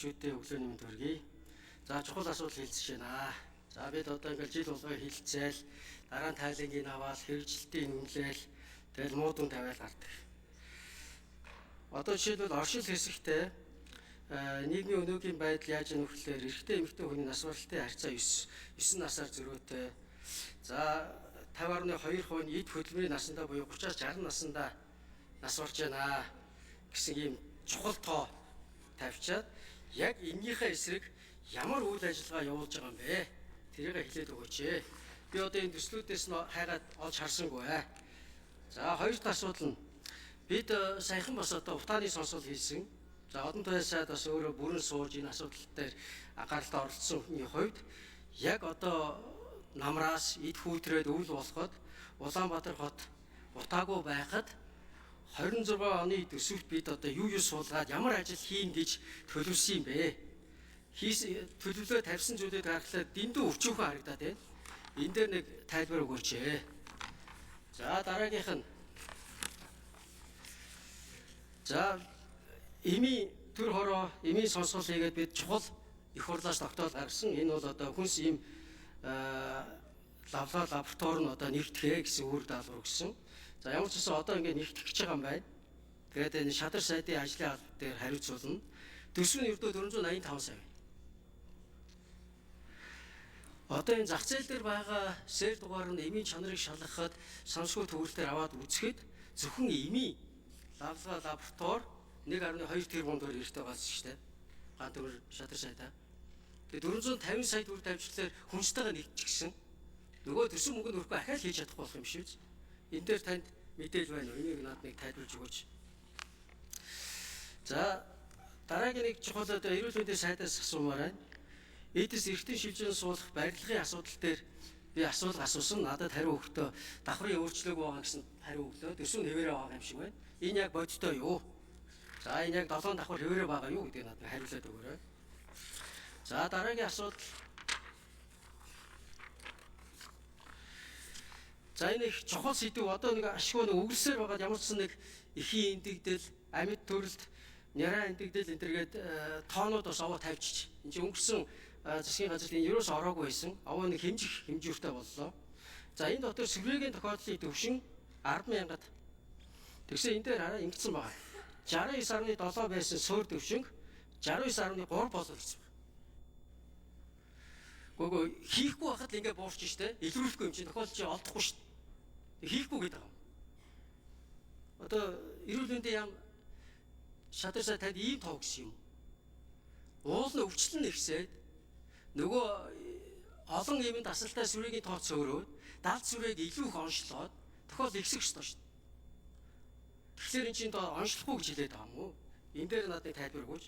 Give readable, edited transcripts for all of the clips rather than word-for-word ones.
Шүдээ өглөөний мэнд хүргэе. За, чухал асуудал хэлцэж байна. За, бид одоо ингээл жил болгоо хилцээл, дараа нь тайлангийг аваад хэрэгжилтийн үнэлээл, тэгэл муу дүн тавиал гардаг. Одоо жишээлбэл оршил хэсэгтээ нийгмийн өнөөгийн байдал яаж нөхлөөр эрэгтэй эмэгтэй хүний нас баралтын харьцаа 9 9 насаар зөрөөтэй. За, 50.2% нь эд хөдөлмөрийн насандаа буюу 30-аас 60 насандаа нас барж байна гэсэн ийм чухал тоо тавьчаад яг эннийхээ эсрэг ямар үйл ажиллагаа явуулж байгаа юм бэ? Тэрийг хэлээд өгөөч ээ. Би одоо энэ төслүүдээс нь хайгаад олж харсангүй. За, хоёр дахь асуудал нь бид саяхан бас одоо утааны сонсол хийсэн. За, одон туяа сайд бас өөрөө бүрэн сууж энэ асуудал дээр анхааралтай оролцсон хүний хувьд яг одоо намраас эд хүүтрээд өвөл болоход Улаанбаатар хот утаагүй байхад 26 оны төсөвт бид одоо юу юу суулгаад ямар ажил хийн гэж төлөвлөсөн юм бэ? Хийс төлөвлөө тавьсан зүйлүүд харахлаа дэндүү өчөөхөн харагдаад байна. Энэ дээр нэг тайлбар өгөөч ээ. За, дараагийнх нь за эмийн төр хороо эмийн сонсгол хийгээд бид чухал их хурлаас тогтоол гаргасан. Энэ бол одоо хүнс эм лавлаа лаборатори нь одоо нэгтгэхэ гэсэн үр даалгавар өгсөн. За, ямар ч гэсэн одоо ингээд нэгтгэх гэж байгаа юм байна. Тэгээд энэ шадар сайдын ажлын алба дээр хариуцуулна. Төсөв нь ердөө 485 сая. Одоо энэ зах зээл дээр байгаа сэр дугаар нь эмийн чанарыг шалгахад самсгүй төгрөлтөөр аваад үзэхэд зөвхөн эмийн лавлгаа лаборатори 1.2 тэрбум төгрөг хэрэгтэй болсон шүү дээ. Ганц төгрөг шадар сайдаа. Тэгээ 450 сая төгрөг тавьчихлаар хүнстэйгээ нэгтчихсэн. Нөгөө төсөв мөнгө нөрөхгүй ахаал хийж чадахгүй болох юм шиг үз. Энэ дээр танд мэдээлэл байна уу? Энийг надад нэг тайлбарлаж өгөөч. За, дараагийн нэг чухал одоо эрүүл мэндийн сайдаас асуумаар байна. Эдис эргэтэн шилжин суулгах барилгын асуудал дээр би асуулга асуусан. Надад хариу өгөхдөө давхрын өөрчлөөг байгаа гэсэн хариу өглөө. Төсөв нь хэвээрээ байгаа юм шиг байна. Энэ яг бодиттой юу? За, энэ яг 7 давхар хэвээрээ байгаа юу гэдгийг надад хариулаад өгөөрэй. За, дараагийн асуудал. За, энэ их чухал сэдв одоо нэг ашгүй нэг үгэлсээр байгаад ямар ч нэг эхийн эндэгдэл, амьд төрөлт, няраа эндэгдэл энэ төргээд тоонууд бас овоо тавьчих. Энд чинь өнгөрсөн засгийн газарт энэ ерөөс ороогүй байсан. Овоо нэг хэмжих хэмжүүртэй боллоо. За, энэ дотор сүрээгийн тохиолдлын төвшин 10,000-ад. Тэгсэн энэ дээр хараа ингэсэн байгаа. 69.7 байсан суур төвшинг 69.3 болов гэсэн. Гүг хийхгүй байхад л ингэ буурч штэ. Илрүүлэхгүй юм чинь тохиолдол чи олдохгүй штэ. Хийхгүй гэдэг юм. Одоо эрүүл мэндийн яам шадар сай танд ийм тоо гэсэн юм. Уул нь өвчлөн нэгсээд нөгөө олон юмд асалтай сүрэгийн тоо цөөрөөд далд сүрээг илүү их онцлоод тохиол ихсэх ёстой шүү дээ. Тэгэхээр эн чинь тоо онцлохгүй гэж хэлээд байгаа юм уу? Энэ дээр надад тайлбар өгөөч.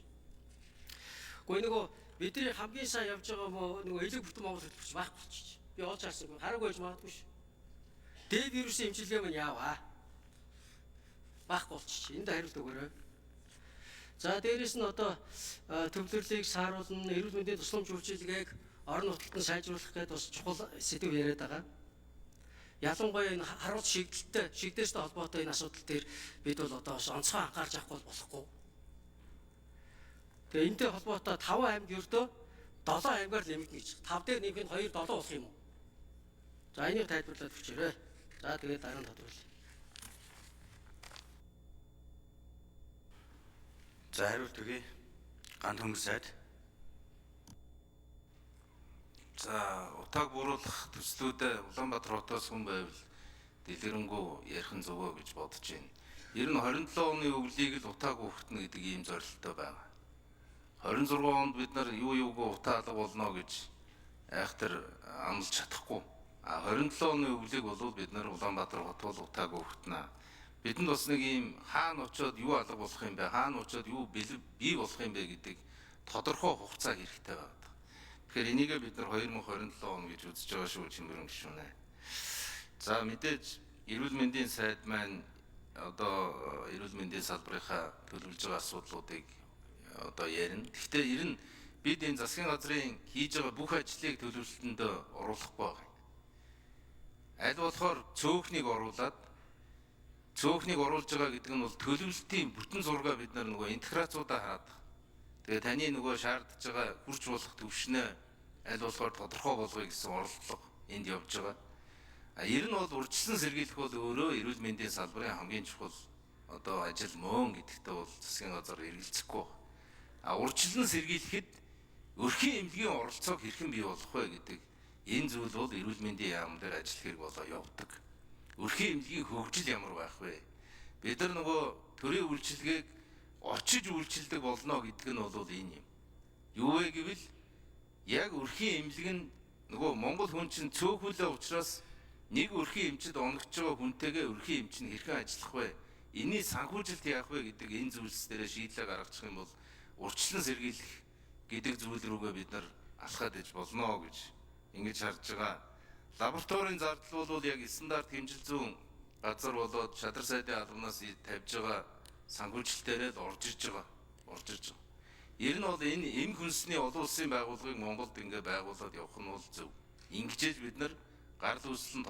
Гэхдээ нөгөө бидний хамгийн сайн явж байгаа мó нөгөө элэг бүтэн Монгол хөтөлбөрч байхгүй болчих. Би олж харсангүй. Хараагүй байж магадгүй шүү. Д вирусын эмчилгээ мань яаваа? Байхгүй болчих. Энд хариулт өгөөрэй. За, дээрэс нь одоо төвлөрлийг сааруулна, эрүүл мэндийн тусламж үйлчилгээг орон нутагт нь сайжруулах гэдэг бас чухал сэдв яриад байгаа. Ялангуяа энэ харуул шигдэлтэй, шигдээстэй холбоотой энэ асуудал дээр бид бол одоо бас онцгой анхаарч авахгүй болохгүй. Тэгээ энэтэй холбоотой 5 аймаг ердөө 7 аймгаар нэмэгдэнэ гэж. 5 дээр нэмэх нь 2 7 болох юм уу? За, энийг тайлбарлаад өгчөөрэй. За, тэгээд дараа нь тодруулъя. За, хариулт өгье. Гант хүмүүс сайд. За, утааг буруулах төслүүдээ Улаанбаатар хотоос хүн байвал дэлгэрэнгүй ярих нь зөвөө гэж бодож байна. Ер нь 27 оны өвлийг л утааг өгтнө гэдэг ийм зорилттой байгаа. 26 онд бид нар юу юугүй утаа алга болно гэж айхтар амлаж чадахгүй. А 27 оны өвлийг бол бид нар Улаанбаатар хот бол утааг өгтнө. Бидэнд бас нэг ийм хаана очиод юу алга болох юм бэ, хаана очиод юу бий болох юм бэ гэдэг тодорхой хугацаа хэрэгтэй байна. Тэгэхээр энийгээ бид нар 2027 он гэж үзэж байгаа шүү, чимбэрэн гишүүнэ. За, мэдээж эрүүл мэндийн сайд маань одоо эрүүл мэндийн салбарынхаа төлөвлөж байгаа асуудлуудыг одоо ярина. Гэхдээ ер нь бид энэ засгийн газрын хийж байгаа бүх ажлыг төлөвлөлтөнд оруулахгүй байгаа. Аль болохоор цөөхнийг оруулаад цөөхнийг оруулж байгаа гэдэг нь бол төлөвлөлтийн бүтэн зургаа бид нар нөгөө интеграцуудаа хараад байгаа. Тэгээ таны нөгөө шаардж байгаа хурц болох төвшнөө аль болохоор тодорхой болгоё гэсэн оролдлого энд явж байгаа. А ер нь бол урьдчилан сэргийлэх бол өөрөө эрүүл мэндийн салбарын хамгийн чухал одоо ажил мөн гэдэгтээ бол засгийн газар эргэлзэхгүй байна. А урьдчилан сэргийлэхэд өрхийн эмнэлгийн оролцоог хэрхэн бий болгох вэ гэдэг энэ зүйл бол эрүүл мэндийн яам дээр ажил хэрэг болоо явдаг. Өрхийн эмнэлгийн хөгжил ямар байх вэ? Бид нар нөгөө төрийн үйлчилгээг очиж үйлчилдэг болно гэдэг нь бол энэ юм. Юу вэ гэвэл яг өрхийн эмнэлэг нь нөгөө Монгол хүн чинь цөөхөлөө учраас нэг өрхийн эмчид оногдож байгаа хүнтэйгээ өрхийн эмч нь хэрхэн ажиллах вэ? Энийн санхүүжилт яах вэ гэдэг энэ зүйлс дээрээ шийдлээ гаргачих юм бол урьдчилан сэргийлэх гэдэг зүйл рүүгээ бид нар алхаад иж болно гэж ингэж харж байгаа. Лабораторийн зардал бол яг стандарт хэмжил зүүн газар болоод шадар сайдын албанаас тавьж байгаа санхүүжилтээрээ л орж иж байгаа. Орж иж байгаа. Ер нь бол энэ эм хүнсний олон улсын байгууллагыг Монголд ингээ байгуулад явах нь бол зөв. Ингэжээж бид нар гарал үүсэл нь